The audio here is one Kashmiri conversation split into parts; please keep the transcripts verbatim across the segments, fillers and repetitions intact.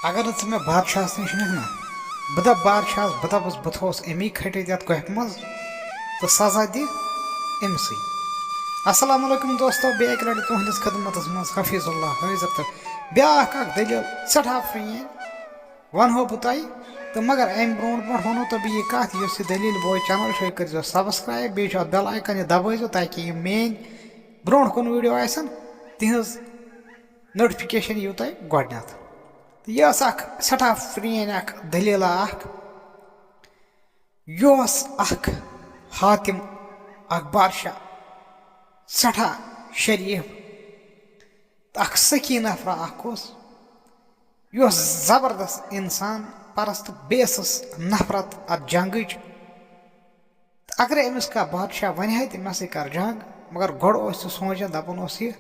اگر نہٕ ژٕ مےٚ بادشاہس نِش نِکھ نا، بہٕ دَپہٕ بادشاہس، بہٕ دَپس بہٕ تھووس اَمی کھٔٹِتھ یَتھ گۄپھِ منٛز، تہٕ سزا دِ أمۍ سٕے۔ السلام علیکم دوستو، بیٚیہِ اَکہِ لَٹہِ تُہٕنٛدِس خدمتس منٛز حفیظ اللہ حٲضِر تہٕ بیٛاکھ اَکھ دٔلیٖل سٮ۪ٹھاہ پرٛٲنۍ وَنہو بہٕ تۄہہِ۔ تہٕ مگر اَمہِ برونٛٹھ برونٛٹھ وَنو تۄہہِ بہٕ یہِ کَتھ، یۄس یہِ دٔلیٖل بوے channel چھُ، یہِ کٔرۍزیو subscribe، بیٚیہِ چھُ اَتھ bell icon، یہِ دَبٲیزیو تاکہِ یِم میٛٲنۍ برونٛٹھ کُن video آسن، تِہٕنٛز notification یِیِو تۄہہِ گۄڈٕنٮ۪تھ۔ تہٕ یہِ ٲس اَکھ سٮ۪ٹھاہ پرٛٲنۍ اَکھ دٔلیٖلہ اَکھ۔ یہِ اوس اَکھ حاتِم، اَکھ بادشاہ، سٮ۪ٹھاہ شریٖف تہٕ اَکھ سخی نفرا اَکھ اوس۔ یہِ اوس زبردست اِنسان پرست، بیٚیہِ ٲسٕس نفرت اَتھ جنگٕچ۔ تہٕ اگرے أمِس کانٛہہ بادشاہ وَنہِ ہا تہِ، مےٚ سۭتۍ کر جنگ، مگر گۄڈٕ اوس سُہ سونٛچان، دَپان اوس یہِ،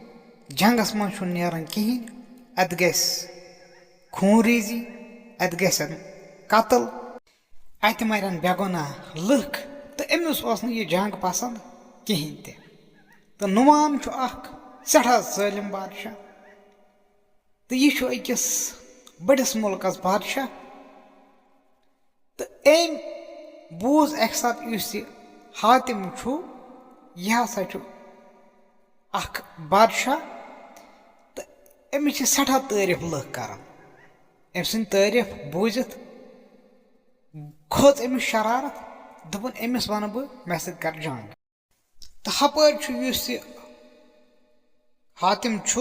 جنگس منٛز چھُنہٕ نیران کِہیٖنۍ، اَتہِ گژھِ خوٗن ریزی، اَتہِ گژھن قتل، اَتہِ مَرن بے گۄناہ لُکھ۔ تہٕ أمِس اوس نہٕ یہِ جنگ پسنٛد کِہیٖنۍ تہِ۔ تہٕ نُعمان چھُ اَکھ سٮ۪ٹھاہ ظٲلِم بادشاہ، تہٕ یہِ چھُ أکِس بٔڑِس مُلکس بادشاہ۔ تہٕ أمۍ بوٗز اَکہِ ساتہٕ، یُس یہِ حاتِم چھُ، یہِ ہسا چھُ اَکھ بادشاہ، تہٕ أمِس چھِ سٮ۪ٹھاہ تعٲریٖف لُکھ کران۔ أمۍ سٕنٛدۍ تعٲریٖف بوٗزِتھ کھوٚت أمِس شرارت، دوٚپُن، أمِس وَنہٕ بہٕ، مےٚ سۭتۍ کر جنگ۔ تہٕ ہپٲرۍ چھُ یُس یہِ حاتِم چھُ،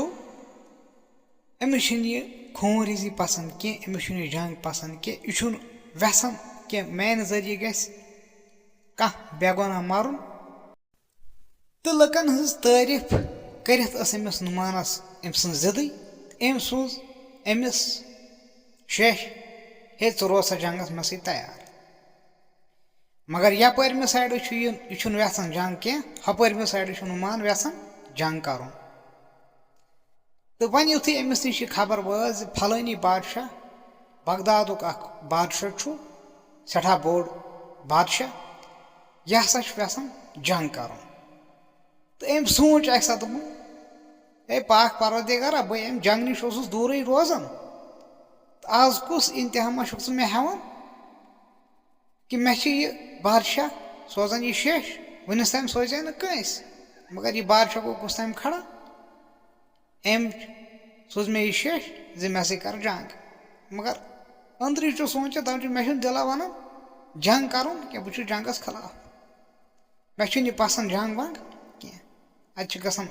أمِس چھُنہٕ یہِ خوٗن ریزی پسنٛد کینٛہہ، أمِس چھُنہٕ یہِ جنگ پسنٛد کینٛہہ، یہِ چھُنہٕ یژھان کینٛہہ میانہِ ذٔریعہٕ گژھِ کانٛہہ بے گۄناہ مَرُن۔ تہٕ لُکن ہٕنٛز تعٲریٖف کٔرِتھ ٲس أمِس نُعمانس أمۍ سٕنٛز ضِدٕے۔ أمۍ سوٗز أمِس شیش، ہے، ژٕ روز سا جنگس مےٚ سۭتۍ تیار۔ مگر یپٲرمہِ سایڈٕ چھُ یہِ، یہِ چھُنہٕ یژھان جنگ کینٛہہ، ہپٲرمہِ سایڈٕ چھُ نُعمان یژھان جنگ کرُن۔ تہٕ وۄنۍ یُتھُے أمِس نِش یہِ خبر وٲژ زِ پھلٲنی بادشاہ، بغدادُک اکھ بادشاہ چھُ، سٮ۪ٹھاہ بوٚڑ بادشاہ، یہِ ہسا چھُ یژھان جنگ کرُن۔ تہٕ أمۍ سوٗنٛچ اَکہِ ساتہٕ، دوٚپُن، "اے پاک پروردگارا، بہٕ اَمہِ جنگ نِش اوسُس دوٗرٕے روزان، تہٕ آز کُس انتہا ما چھُکھ ژٕ مےٚ ہٮ۪وان؟" کہِ مےٚ چھِ یہِ بادشاہ سوزان یہِ شیش، وٕنِس تام سوزے نہٕ کٲنٛسہِ، مگر یہِ بادشاہ گوٚو کُس تام کھڑا۔ أمۍ سوٗز مےٚ یہِ شیش زِ مےٚ سۭتۍ کر جنگ، مگر أنٛدری چھُ سونٛچان، دَپان چھُ، مےٚ چھُنہٕ دِلا وَنان جنگ کرُن کینٛہہ، بہٕ چھُس جنگس خلاف، مےٚ چھُنہٕ یہِ پسنٛد جنگ ونگ کینٛہہ، اَتہِ چھِ گژھان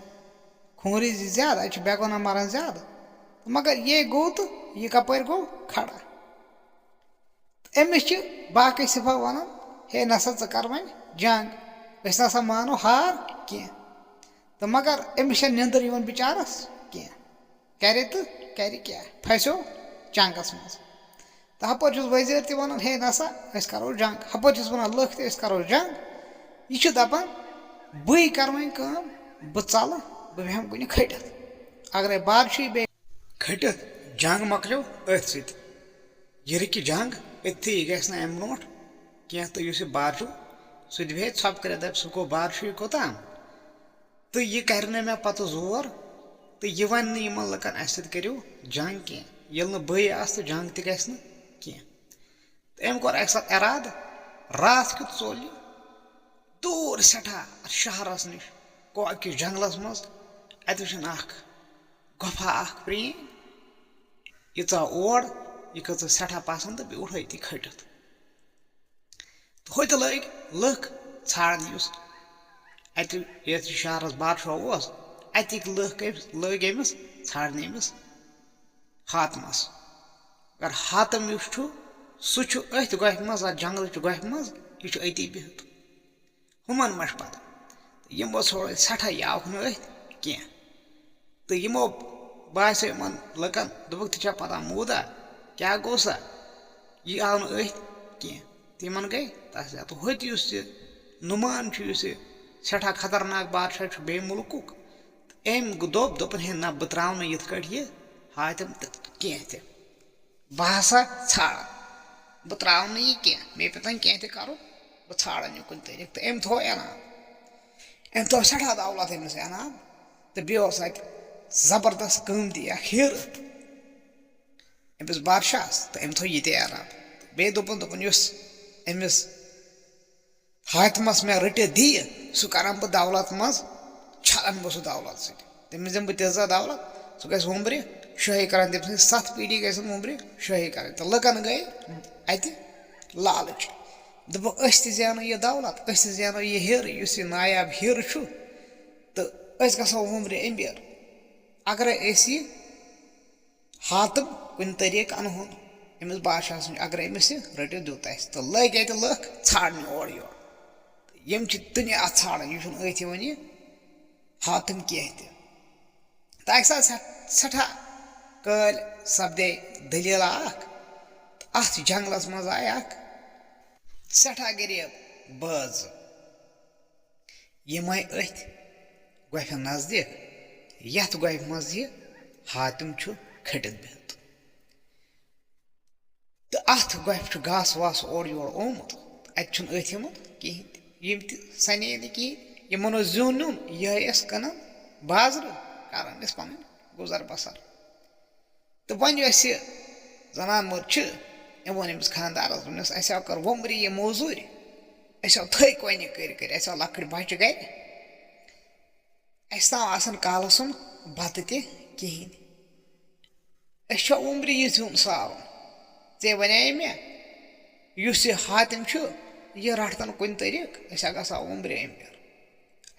خوٗن ریزی زیادٕ، اَتہِ چھِ بے گۄناہ مران زیادٕ، مگر یے گوٚو تہٕ یہِ کپٲرۍ گوٚو کھڑا؟ تہٕ أمِس چھِ باقٕے صفا وَنان، ہے نسا، ژٕ کر وۄنۍ جنگ، أسۍ نسا مانو ہار کینٛہہ۔ تہٕ مگر أمِس چھےٚ نیٚنٛدٕر یِوان بِچارس کینٛہہ، کرِ تہٕ کرِ کیٛاہ، پھسیو جنگس منٛز۔ تہٕ ہپٲرۍ چھُس وزیٖر تہِ وَنان، ہے نسا، أسۍ کرو جنگ، ہپٲرۍ چھِس وَنان لُکھ تہِ، أسۍ کرو جنگ۔ یہِ چھُ دَپان، بٕے کرٕ وۄنۍ کٲم، بہٕ ژَلہٕ، بہٕ بیٚہمہٕ کُنہِ کھٔٹِتھ۔ اگرے بادشاہی بیٚیہِ کھٔٹِتھ جنگ مۄکلیو أتھۍ سۭتۍ۔ یہِ رُکہِ جنگ أتھی، یہِ گژھِ نہٕ اَمہِ برونٛٹھ کینٛہہ۔ تہٕ یُس یہِ بادشاہ، سُہ تہِ بیٚہہِ ژھۄپہٕ کٔرِتھ، دَپہِ، سُہ گوٚو بادشاہٕے کوٚتام؟ تہٕ یہِ کَرِ نہٕ مےٚ پَتہٕ زور، تہٕ یہِ وَنہِ نہٕ یِمَن لُکَن، اَسہِ سۭتۍ کٔرِو جنگ کینٛہہ، ییٚلہِ نہٕ بٕے آسہٕ تہٕ جنگ تہِ گژھِ نہٕ کینٛہہ۔ تہٕ أمۍ کوٚر اَکہِ ساتہٕ اِرادٕ، راتھ کیُتھ ژوٚل یہِ دوٗر سٮ۪ٹھاہ اَتھ شہرَس نِش، گوٚو أکِس جنگلَس منٛز۔ اَتہِ وٕچھُن اَکھ گۄپھا اَکھ پرٛٲنۍ، یہِ ژاو اور، یہِ کھٔژٕس سٮ۪ٹھاہ پسنٛد تہٕ بیوٗٹھ أتی کھٔٹِتھ۔ تہٕ ہوٚتہِ لٔگۍ لُکھ ژھانٛڈنہِ، یُس اَتہِ یَتھ شہرَس بادشاہ اوس، اَتِکۍ لُکھ أمۍ، لٔگۍ أمِس ژھانٛڈنہِ أمِس حاتمَس۔ مگر حاتم یُس چھُ، سُہ چھُ أتھۍ گۄپھِ منٛز، اَتھ جنٛگلٕچہِ گۄپھِ منٛز، یہِ چھُ أتی بِہِتھ۔ ہُمَن ما چھِ پَتہ؟ تہٕ یِمو ژھوٚر أسۍ سٮ۪ٹھاہ، یہِ آوُکھ نہٕ أتھۍ کینٛہہ۔ تہٕ یِمو باسیو یِمَن لُکَن، دوٚپُکھ، "ژےٚ چھےٚ پَتہ موٗدا کیٛاہ گوٚو سا؟ یہِ آو نہٕ أتھۍ کینٛہہ۔" تہٕ یِمَن گٔے تَسلی۔ تہٕ ہوٚتہِ یُس یہِ نُعمان چھُ، یُس یہِ سٮ۪ٹھاہ خطرناک بادشاہ چھُ بیٚیہِ مُلکُک، تہٕ أمۍ دوٚپ، دوٚپُن، "ہے نہ، بہٕ ترٛاوٕ نہٕ یِتھ کٲٹھۍ یہِ حاتم تہٕ کینٛہہ تہِ۔" بہٕ ہسا ژھانٛڈٕ، بہٕ ترٛاوٕ نہٕ یہِ کینٛہہ، مےٚ پیوٚتن کینٛہہ تہِ کرُن، بہٕ ژھانٛڈن یہِ کُنہِ طریٖقہٕ۔ تہٕ أمۍ تھوو اعلان، أمۍ تھوو سٮ۪ٹھاہ دولت أمِس اعلان، تہٕ بیٚیہِ اوس اَتہِ زبردست قۭمتی اکھ ہیٖرٕ۔ أمِس بادشاہَس، تہٕ أمۍ تھوٚو یہِ تہِ اعلان۔ بیٚیہِ دوٚپُن، دوٚپُن، یُس أمِس حاتمَس مےٚ رٔٹِتھ دِیہِ، سُہ کَرَن بہٕ دولت منٛز، چھَلَن بہٕ سُہ دولت سۭتۍ۔ تٔمِس دِمہٕ بہٕ تیٖژاہ دولت، سُہ گژھِ وُمبرِ شٲہی کَران، تٔمۍ سٕنٛدۍ ستھ پیٖڈی گژھن وُمبرِ شٲہی کَرٕنۍ۔ تہٕ لُکَن گٔے اَتہِ لالٕچ، دوٚپُکھ، أسۍ تہِ زینو یہِ دولت، أسۍ تہِ زینو یہِ ہیرٕ، یُس یہِ نایاب ہیرٕ چھُ، تہٕ أسۍ گژھو وُمبرِ أمیٖر۔ اگرے أسۍ یہِ حاتم کُنہِ طریٖقہٕ اَنہون أمِس بادشاہَس نِش، اگرے أمِس یہِ رٔٹِتھ دیُت اَسہِ۔ تہٕ لٔگۍ اَتہِ لُکھ ژھانٛڈنہِ اورٕ یورٕ۔ یِم چھِ دُنیا ژھانٛڈان، یہِ چھُنہٕ أتھۍ یِوان یہِ حاتم کینٛہہ تہِ۔ تہٕ اَکہِ ساتہٕ سٮ۪-، سٮ۪ٹھاہ کٲلۍ سپدے دٔلیٖلہ اَکھ۔ تہٕ اَتھ جنٛگلَس منٛز آیہِ اَکھ سٮ۪ٹھاہ غریٖب بٲژ۔ یِم آیہِ أتھۍ گۄپھِ نزدیٖک، یَتھ گۄپھِ منٛز یہِ حاتم چھُ کھٔٹِتھ بِہِتھ۔ تہٕ اَتھ گۄپھِ چھُ گاسہٕ واسہٕ اورٕ یورٕ آمُت، اَتہِ چھُنہٕ أتھۍ یِمَن کِہیٖنۍ تہِ۔ یِم تہِ سَنے نہٕ کِہیٖنۍ، یِمَن اوس زیُن نیُن، یِہوٚے ٲسۍ کٕنان بازرٕ، کَران ٲسۍ پَنٕنۍ گُزر بَسر۔ تہٕ وۄنۍ یۄس یہِ زنان مٔر چھِ، أمۍ ووٚن أمِس خانٛدارَس، دوٚپنَس، "اَسہِ ہا کٔر وۄمبرِ یہِ موزوٗرۍ، اَسہِ ہا تھٔکۍ وۄنۍ یہِ کٔرۍ کٔرۍ، اَسہِ ہا لۄکٕٹۍ بَچہِ گَرِ، اَسہِ نہ آسَن کالَس سُنٛد بَتہٕ تہِ کِہیٖنۍ۔ أسۍ چھا وۄمبرِ یہِ زیُن سارُن؟ ژےٚ وَنے مےٚ، یُس یہِ حاتِم چھُ، یہِ رَٹتَن کُنہِ طریٖقہٕ، أسۍ ہا گژھو وۄمبرِ أمۍ پٮ۪ٹھ،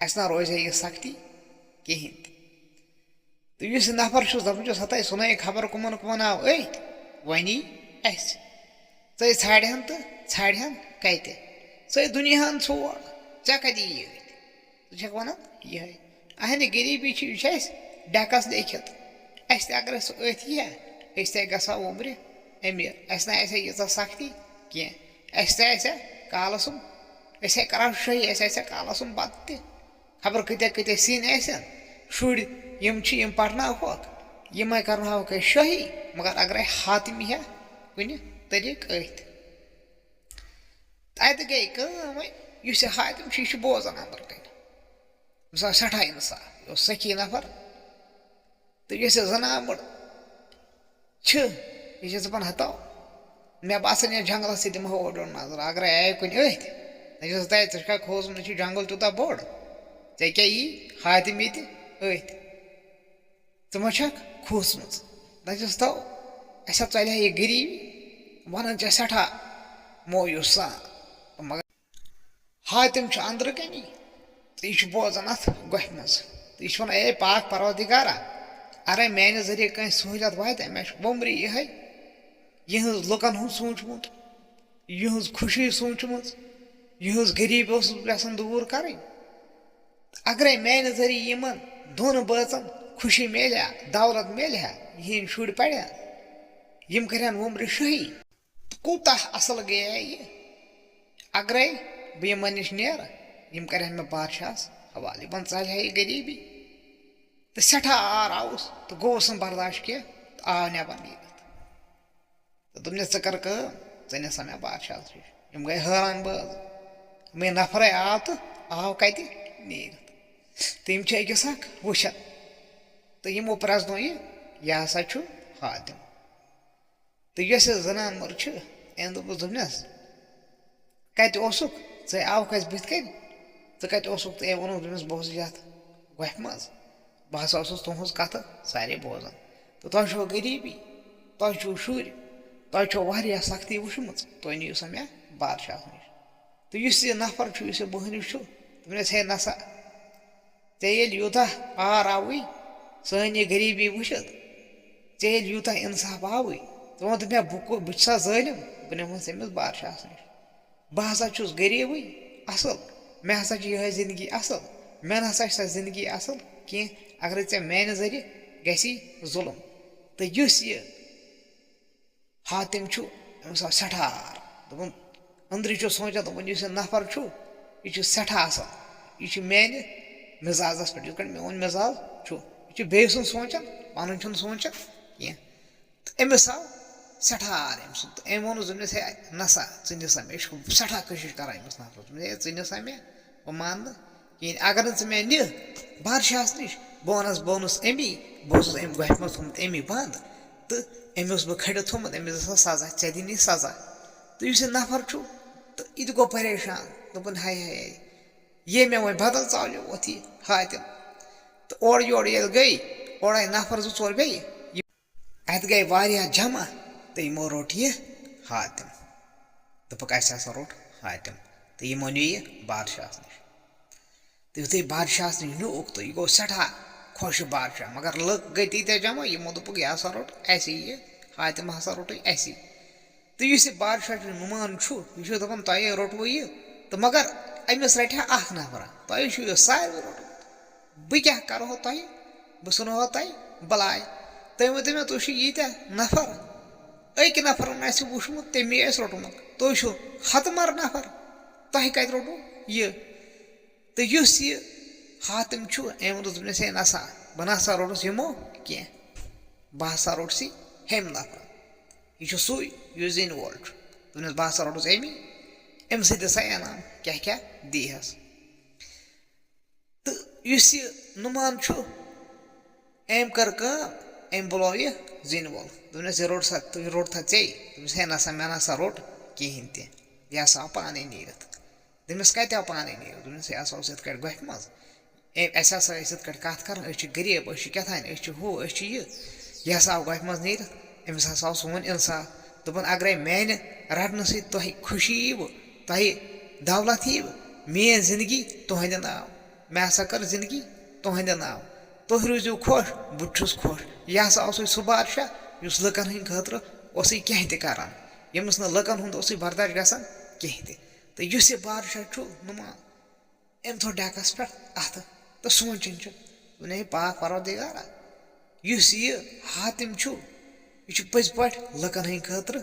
اَسہِ نہ روزِ ہے یہِ سختی کِہیٖنۍ تہِ۔" تہٕ یُس یہِ نفر چھُس دَپان چھُس، ہَتَے سُنَے خبر کٕمَن کٕمَن آو أتھۍ، وۄنۍ یی اَسہِ۔ ژَے ژھانٛڈِ ہَن تہٕ ژھانٛڈِ ہَن کَتہِ؟ ژَے دُنیاہَن ژھور، ژےٚ کَتہِ یی أتھۍ؟ ژٕ چھَکھ وَنان یِہوٚے۔ اَہَنہِ غریٖبی چھِ، یہِ چھِ اَسہِ ڈٮ۪کَس لیکھِتھ۔ اَسہِ تہِ اگر سُہ أتھۍ یی ہا، أسۍ تہِ گژھو وۄمبرِ أمیٖر۔ اَسہِ نہ آسہِ ہا ییٖژاہ سختی کینٛہہ۔ اَسہِ تہِ آسہِ ہا کالَس سُم، أسۍ ہے کَرہو شٲہی، اَسہِ آسہِ ہا کالَس سُم بَتہٕ تہِ۔ خبر کۭتیٛاہ کۭتیٛاہ سِنۍ آسن، شُرۍ یِم چھِ، یِم پرناوہوکھ، یِمے کرناوہوکھ أسۍ شٲہی، مگر اگرے حاتم یی ہا کُنہِ طریٖقہٕ أتھۍ۔ تہٕ اَتہِ گٔے کٲم وۄنۍ، یُس یہِ حاتم چھُ، یہِ چھُ بوزان أنٛدرٕ کَنہِ۔ أمِس آو سٮ۪ٹھاہ اِنصاف، یہِ اوس سخی نفر۔ تہٕ یۄس یہِ زنان مٔڑ چھِ، یہِ چھِ دَپان، ہَتو، مےٚ باسان، یَتھ جنٛگلَس تہِ دِمہٕ ہا اورٕ یورٕ نظر۔ اگرَے آیہِ کُنہِ أتھۍ، دَپٮ۪س، ہَتَے، ژٕ چھُکھا کھوٗژمُت، یہِ چھُ جنٛگل تیوٗتاہ بوٚڑ، ژےٚ کیٛاہ یی حاتِم ییٚتہِ أتھۍ؟ ژٕ ما چھَکھ کھوٗژمٕژ؟ دَپٮ۪س، تو، اَسہِ ہا ژَلہِ ہا یہِ غریٖبی، وَنان چھِ سٮ۪ٹھاہ مویوٗس سان۔ مگر حاتِم چھُ أنٛدرٕ کَنی تہٕ یہِ چھُ بوزان اَتھ گۄپھِ منٛز۔ تہٕ یہِ چھُ وَنان، اے پاک پروردِگارا، اَرے میٛانہِ ذٔریعہٕ کٲنٛسہِ سہوٗلیت واتہِ، مےٚ چھُ وۄمبرِ یِہوٚے، یِہٕنٛز لُکَن ہُنٛد سوٗنٛچمُت، یِہٕنٛز خوشی سوٗنٛچمٕژ، یِہٕنٛز غریٖبی اوسُس بہٕ یَژھان دوٗر کَرٕنۍ۔ اَگرَے میٛانہِ ذٔریعہٕ یِمَن دۄن بٲژَن خوشی میلہِ ہا، دولت میلہِ ہا، یِہِنٛدۍ شُرۍ پَرِ ہا، یِم کَرِ ہَن وۄمبرِ شٲہی۔ تہٕ کوٗتاہ اَصٕل گٔیے یہِ، اَگرَے بہٕ یِمَن نِش نیرٕ، یِم کَرن مےٚ بادشاہَس حوالہٕ، یِمَن ژَلہِ ہا یہِ غریٖبی۔ تہٕ سٮ۪ٹھاہ عار آوُس تہٕ گوٚوُس نہٕ برداش کینٛہہ تہٕ آو نٮ۪بر نیٖرِتھ۔ تہٕ دوٚپنَس، "ژٕ کَر کٲم، ژٕ نِسا مےٚ بادشاہَس نِش۔" یِم گٔے حٲران بٲژ، یِمَے نفرَے آو تہٕ آو کَتہِ نیٖرِتھ؟ تہٕ یِم چھِ أکِس اَکھ وٕچھان۔ تہٕ یِمو پرٛزنوو یہِ، یہِ ہسا چھُ حاتِم۔ تہٕ یۄس یہِ زنان مٔر چھِ، أمۍ دوٚپُس، دوٚپنَس، "کَتہِ اوسُکھ؟ ژٕ آوُکھ اَسہِ بٕتھِ کَنۍ؟ ژٕ کَتہِ اوسُکھ؟" تہٕ أمۍ ووٚنُکھ، دوٚپنَس، "بہٕ اوسُس یَتھ گۄپھِ منٛز۔ بہٕ ہسا اوسُس تُہٕنٛز کَتھٕ سارے بوزان۔ تہٕ تۄہہِ چھو غریٖبی، تۄہہِ چھِو شُرۍ، تۄہہِ چھو واریاہ سختی وٕچھمٕژ، تُہۍ نِیِو سا مےٚ بادشاہَس نِش۔" تہٕ یُس یہِ نفر چھُ، یُس یہِ مٔہنیوٗ چھُ، دوٚپنَس، ہے نسا، ژےٚ ییٚلہِ یوٗتاہ عار آوٕے سٲنۍ یہِ غریٖبی وٕچھِتھ، ژےٚ ییٚلہِ یوٗتاہ اِنصاف آوٕے، ژٕ وَن تہٕ مےٚ، بہٕ کو-، بہٕ چھُسا ظٲلِم؟ بہٕ نِمہوس أمِس بادشاہَس نِش۔ بہٕ ہسا چھُس غریٖبٕے اَصٕل، مےٚ ہسا چھِ یِہوٚے زِندگی اَصٕل، مےٚ نہ سا چھِ سۄ زِندگی اَصٕل کینٛہہ، اگرَے ژےٚ میٛانہِ ذٔریعہٕ گژھی ظُلُم۔ تہٕ یُس یہِ حاتِم چھُ، أمِس آو سٮ۪ٹھاہ عار۔ دوٚپُن، أنٛدرٕ چھُ سونٛچان، دوٚپُن، یُس یہِ نفر چھُ، یہِ چھُ سٮ۪ٹھاہ اَصٕل۔ یہِ چھُ میٛانہِ مِزازَس پٮ۪ٹھ، یِتھ کٲٹھۍ میون مِزاز چھُ۔ یہِ چھُ بیٚیہِ سُنٛد سونٛچان، پَنُن چھُنہٕ سونٛچان کینٛہہ۔ تہٕ أمِس آو سٮ۪ٹھاہ عار أمۍ سُنٛد۔ تہٕ أمۍ ووٚنُس، دوٚپنَس، ہے، نہ سا، ژٕ نِسا مےٚ، یہِ چھُ سٮ۪ٹھاہ کوٗشِش کَران أمِس نفرَس۔ دوٚپمَس، ہے، ژٕ نِسا مےٚ، بہٕ مانہٕ نہٕ کِہیٖنۍ۔ اگر نہٕ ژٕ مےٚ نِکھ بادشاہَس نِش، بہٕ وَنَس، بہٕ اوٚنُس أمی، بہٕ اوسُس أمۍ گۄپھِ منٛز تھوٚمُت أمی بنٛد۔ تہٕ أمۍ اوس بہٕ کھٔٹِتھ تھوٚمُت، أمِس دِژ سا سزا، ژےٚ دِنی سزا۔ تہٕ یُس یہِ نفر چھُ، تہٕ یہِ تہِ گوٚو پریشان، دوٚپُن، ہاے ہاے ہاے، یے مےٚ وۄنۍ بدل ژاو یہِ ووت یہِ حاتم۔ تہٕ اورٕ یورٕ ییٚلہِ گٔے، اورٕ آیہِ نفر زٕ ژور بیٚیہِ۔ اَتہِ گٔے واریاہ جمع، تہٕ یِمو روٚٹ یہِ حاتم۔ دوٚپُکھ، اَسہِ ہسا روٚٹ حاتم۔ تہٕ یِمو نیوٗ یہِ بادشاہس نِش۔ تہٕ یُتھُے بادشاہس نِش نیوٗکھ، تہٕ یہِ گوٚو سٮ۪ٹھاہ خۄش یہِ بادشاہ۔ مگر لُکھ گٔے تیٖتیٛاہ جمع، یِمو دوٚپُکھ، یہِ ہسا روٚٹ اَسی یہِ، حاتم ہسا روٚٹُے اَسی۔ تہٕ یُس یہِ بادشاہ چھُ، نُمان چھُ، یہِ چھُ دَپان، تۄہے روٚٹوٕ یہِ، تہٕ مگر أمِس رَٹہِ ہا اَکھ نفرا، تۄہے چھُ یہِ ساروٕے روٚٹمُت۔ بہٕ کیٛاہ کَرٕہو تۄہہِ؟ بہٕ ژھٕنہو تۄہہِ بَلاے۔ تُہۍ ؤنۍتو مےٚ، تُہۍ چھِو ییٖتیٛاہ نفر، أکۍ نفرَن آسہِ وُچھمُت، تٔمی آسہِ روٚٹمُت۔ تُہۍ چھِو ہَتہٕ مَر نفر، تۄہہِ کَتہِ روٚٹوٕ یہِ؟ تہٕ یُس یہِ حاتم چھُ، أمۍ ووٚنُس دوٚپنَس، ہے نسا، بہٕ نسا روٚٹُس یِمو کینٛہہ، بہٕ ہسا روٚٹسٕے ہیٚمۍ نفرن۔ یہِ چھُ سُے، یُس زِنہِ وول چھُ۔ دوٚپنَس، بہٕ ہسا روٚٹُس أمی، أمۍ سٕے دِ سا انعام، کیٛاہ کیٛاہ دی ہس۔ تہٕ یُس یہِ نُمان چھُ، أمۍ کٔر کٲم، أمۍ بُلوو یہِ زِنہِ وول۔ دوٚپنَس، یہِ روٚٹ سا، یہِ روٚٹ تھا ژےٚ؟ دوٚپنَس، ہے نسا، مےٚ نسا روٚٹ کِہیٖنۍ تہِ، یہِ ہسا آو پانَے نیٖرِتھ۔ دوٚپمَس، کَتہِ آو پانَے نیٖرِتھ؟ دوٚپمَس، یہِ ہسا اوس یِتھ کٲٹھۍ گۄپھِ منٛز۔ أمۍ، اَسہِ ہسا ٲسۍ یِتھ کٲٹھۍ کَتھ کَران، أسۍ چھِ غریٖب، أسۍ چھِ کیٛاہ تام، أسۍ چھِ ہُہ، أسۍ چھِ یہِ۔ یہِ ہسا آو گۄپھِ منٛز نیٖرِتھ، أمِس ہسا آو سون اِنصاف۔ دوٚپُن، اگرے میٛانہِ رَٹنہٕ سۭتۍ تۄہہِ خوشی ییٖوٕ، تۄہہِ دولت ییٖوٕ، میٛٲنۍ زِندگی تُہٕنٛدِ ناو، مےٚ ہسا کٔر زِندگی تُہٕنٛدِ ناو۔ تُہۍ روٗزِو خۄش، بہٕ تہِ چھُس خۄش۔ یہِ ہسا اوسُے سُہ بادشاہ، یُس لُکن ہٕنٛدِ خٲطرٕ اوسُے کینٛہہ تہِ کران، ییٚمِس نہٕ لُکن ہُنٛد اوسُے برداش گژھان کینٛہہ تہِ۔ تہٕ یُس یہِ بادشاہ چھُ نُمان، أمۍ تھوٚو ڈٮ۪کس پٮ۪ٹھ اَتھٕ تہٕ سونٛچان چھُ، دوٚپُن، ہے پاک پروردگارا، یُس یہِ حاتم چھُ، یہِ چھُ پٔزۍ پٲٹھۍ لُکن ہٕنٛدِ خٲطرٕ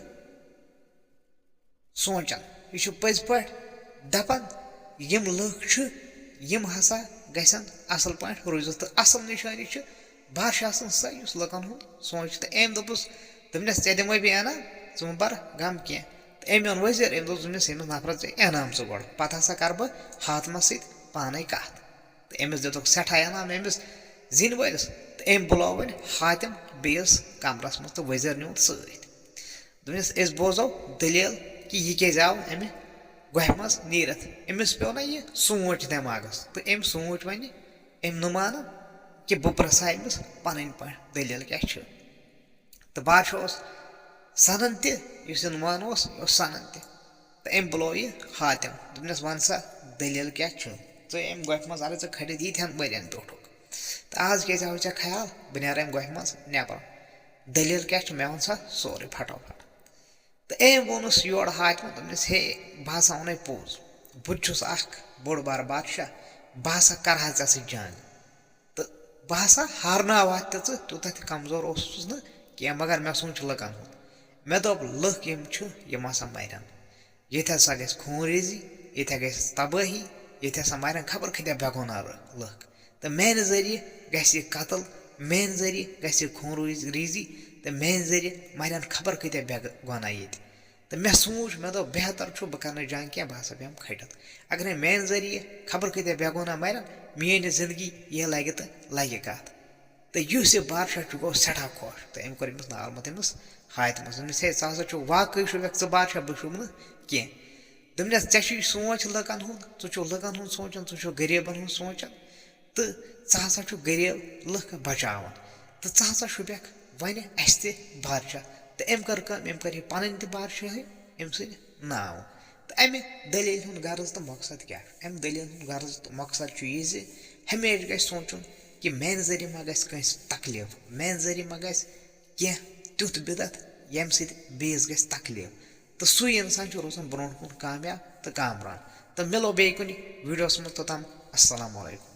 سونٛچان۔ یہِ چھُ پٔزۍ پٲٹھۍ دَپان، یِم لُکھ چھِ، یِم ہسا گژھن اَصٕل پٲٹھۍ روٗزِتھ۔ تہٕ اَصٕل نِشٲنی چھِ بادشاہ سٕنٛز سۄ، یُس لُکن ہُنٛد سونٛچہِ۔ تہٕ أمۍ دوٚپُس، دوٚپنَس، ژےٚ دِمَے بہٕ انعام، ژٕ مہٕ بَر غم کینٛہہ۔ تہٕ أمۍ اوٚن وزیر، أمۍ دوٚپ، دوٚپنَس، ییٚمِس نفرَس ژےٚ انعام ژٕ گۄڈٕ، پَتہٕ ہسا کَرٕ بہٕ حاتمَس سۭتۍ پانَے کَتھ۔ تہٕ أمِس دِتُکھ سٮ۪ٹھاہ انعام أمِس زِنۍ وٲلِس، تہٕ أمۍ بُلوو وۄنۍ حاتم بیٚیِس کمرَس منٛز، تہٕ وزیر نیوٗن سۭتۍ۔ دوٚپنَس، أسۍ بوزو دٔلیٖل کہِ یہِ کیٛازِ آو اَمہِ گۄپھِ منٛز نیٖرِتھ۔ أمِس پیوٚو نہ یہِ سونٛچ دٮ۪ماغَس، تہٕ أمۍ سونٛچ وۄنۍ، أمۍ نُمانَن، کہِ بہٕ پرٛژھٕ ہا أمِس پَنٕنۍ پٲٹھۍ دٔلیٖل کیٛاہ چھِ۔ تہٕ بادشاہ اوس سَنان تہِ، یُس یہِ نُمان اوس، یہِ اوس سَنان تہِ۔ تہٕ أمۍ بُلوو یہِ حاتم، دوٚپنَس، وَن سا، دٔلیٖل کیٛاہ چھِ؟ ژٕ أمۍ گۄپھِ منٛز، اَلہٕ ژٕ کھٔٹِتھ ییٖتِہَن ؤرِیَن بیوٗٹھُکھ، تہٕ آز کیٛازِ آوُے ژےٚ خیال بہٕ نیرٕ اَمہِ گۄپھِ منٛز نٮ۪بر؟ دٔلیٖل کیٛاہ چھِ؟ مےٚ وَن سا سورُے پھٹو پھٹ۔ تہٕ أمۍ ووٚنُس یورٕ حاتمَن، دوٚپنَس، ہے، بہٕ ہسا وَنے پوٚز، بہٕ تہِ چھُس اَکھ بوٚڑ بارٕ بادشاہ، بہٕ ہسا کَرٕ ہا ژےٚ سۭتۍ جنٛگ۔ تہٕ بہٕ ہسا ہارناوہا تہِ ژٕ، تیوٗتاہ تہِ کمزور اوسُس نہٕ کینٛہہ، مگر مےٚ سوٗنٛچ لُکن ہُنٛد۔ مےٚ دوٚپ، لُکھ یِم چھِ، یِم ہسا مرن۔ ییٚتہِ ہسا گژھِ خوٗن ریزی، ییٚتہِ ہا گژھِ تبٲہی، ییٚتہِ ہسا مرن خبر کۭتیٛاہ بے گۄناہ رٲ-، لُکھ۔ تہٕ میانہِ ذٔریعہٕ گژھِ یہِ قتل، میانہِ ذٔریعہٕ گژھِ یہِ خوٗن روٗز-، ریزی، تہٕ میانہِ ذٔریعہٕ مرن خبر کۭتیٛاہ بے گۄناہ ییٚتہِ۔ تہٕ مےٚ سوٗنٛچ، مےٚ دوٚپ، بہتر چھُ بہٕ کَرٕ نہٕ جنٛگ کینٛہہ، بہٕ ہسا بیٚہمہٕ کھٔٹِتھ۔ اگرے میٛانہِ ذٔریعہٕ خبر کۭتیٛاہ بے گۄناہ مَرن، میٛٲنۍ یہِ زِندگی یہِ لَگہِ تہٕ لَگہِ کَتھ۔ تہٕ یُس یہِ بادشاہ چھُ، گوٚو سٮ۪ٹھاہ خۄش تہٕ أمۍ کوٚر أمِس نار موٚت أمِس حاتمَس۔ دوٚپمَس، ہے، ژٕ ہسا چھُکھ واقعٕے چھُکھ ژٕ بادشاہ، بہٕ چھُکھ نہٕ کینٛہہ۔ دوٚپنَس، ژےٚ چھُے سونٛچ لُکَن ہُنٛد، ژٕ چھُکھ لُکَن ہُنٛد سونٛچان، ژٕ چھُکھ غریٖبَن ہُنٛد سونٛچان۔ تہٕ ژٕ ہسا چھُکھ غریٖب لُکھ بچاوان، تہٕ ژٕ ہسا شوٗبٮ۪کھ وۄنۍ اَسہِ تہِ بادشاہ۔ تہٕ أمۍ کٔر کٲم، أمۍ کٔر یہِ پنٕنۍ تہِ بادشٲہی أمۍ سٕنٛدِ ناوٕ۔ تہٕ اَمہِ دٔلیٖلہِ ہُنٛد غرض تہٕ مقصد کیٛاہ چھُ؟ اَمہِ دٔلیٖلہِ ہُنٛد غرض تہٕ مقصد چھُ یہِ زِ ہمیشہِ گژھِ سونٛچُن کہِ میٛانہِ ذٔریعہٕ ما گژھِ کٲنٛسہِ تکلیٖف، میٛانہِ ذٔریعہٕ ما گژھِ کینٛہہ تیُتھ بِدعت ییٚمہِ سۭتۍ بیٚیِس گژھِ تکلیٖف۔ تہٕ سُے اِنسان چھُ روزان برونٛٹھ کُن کامیاب تہٕ کامران۔ تہٕ مِلو بیٚیہِ کُنہِ ویٖڈیوَس منٛز، توٚتام السلام علیکم۔